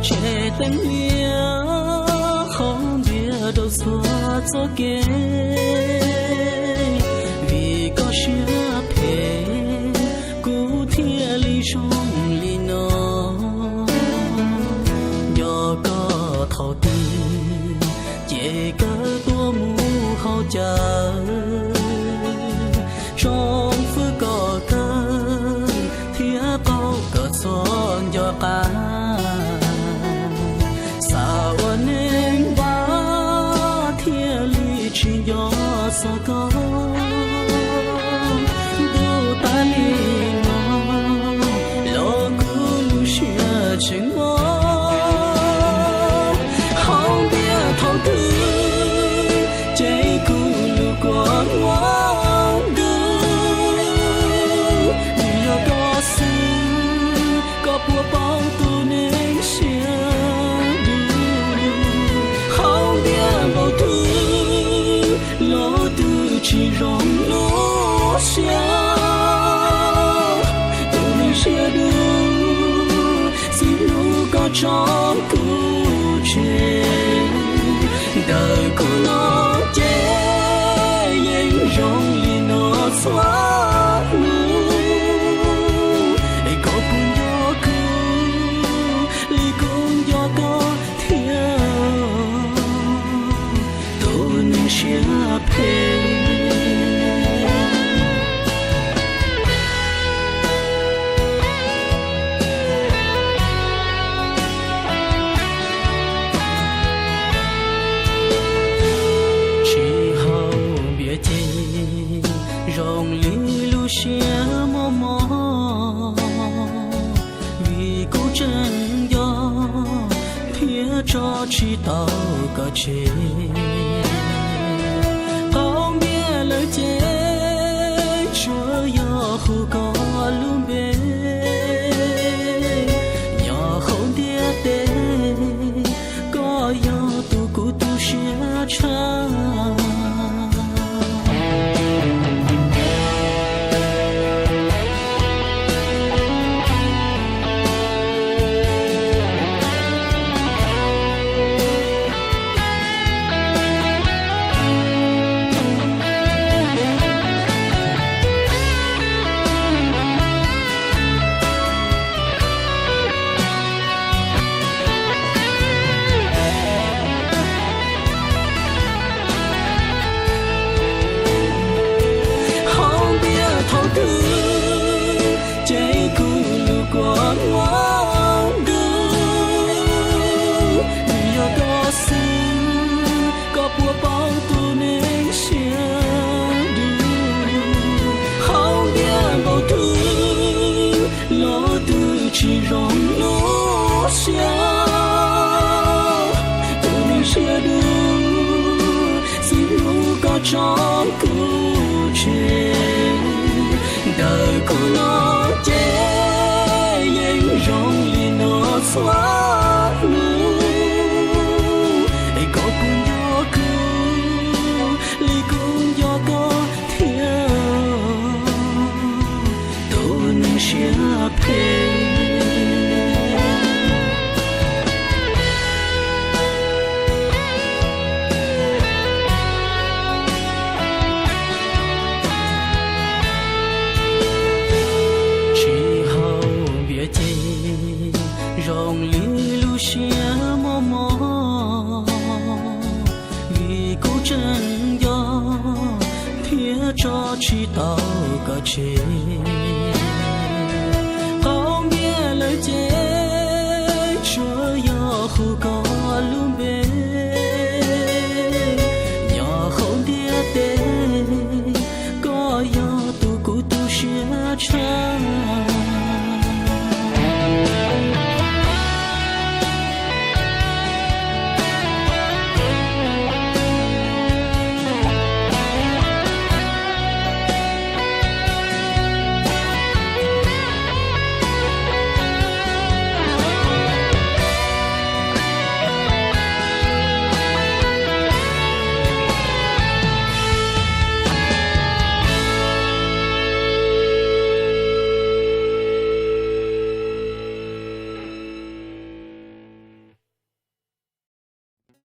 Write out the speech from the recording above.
Tsev teeb liab qhov ntiag rau txhua txoj kev, vim koj siab phem kuv thiaj li zoo li no. Nco koj thaum twg ces kawg tuaj mus haus cawv, tsoom fwv kom kawg thiab qaug kom txhob nco qab. Xav ua neeg npab thiaj li tsis nco txog koj. Ntuj tas li no los kuv lub siab tseem mob. Haus ntiag thaum twg ces kuv lub kua muag ntuj. Nws yog koj xwb, koj puas paub tus neeg siab dub. Haus ntiag npaum twg los twb tsis zoo lub siab. Tus neeg siab dub, txij hnub koj tso kuv tseg, ntawm kuv no ces yeej zoo li no txhua hnub. Es koj puas nco kuv li kuv nco koj thiab, tus neeg siab phem? Tsis haus npias ces zoo li lub siab mob mob, vim kuv tseem nco thiab tso tsis tau koj tseg. Qaug npias lawm ces tsuas yog hu koj lub npe, nyob hauv ntiaj teb koj yog tus kuv tu siab tshaj. Haus ntiag thaum twg ces kuv lub kua muag ntuj. Nws yog koj xwb, koj puas paub tus neeg siab dub. Haus ntiag npaum twg los twb tsis zoo lub siab. Tus neeg siab dub, txij hnub koj tso kuv tseg, ntawm kuv no ces yeej zoo li no txhua hnub. Es koj puas nco kuv li kuv nco koj thiab, tus neeg siab phem?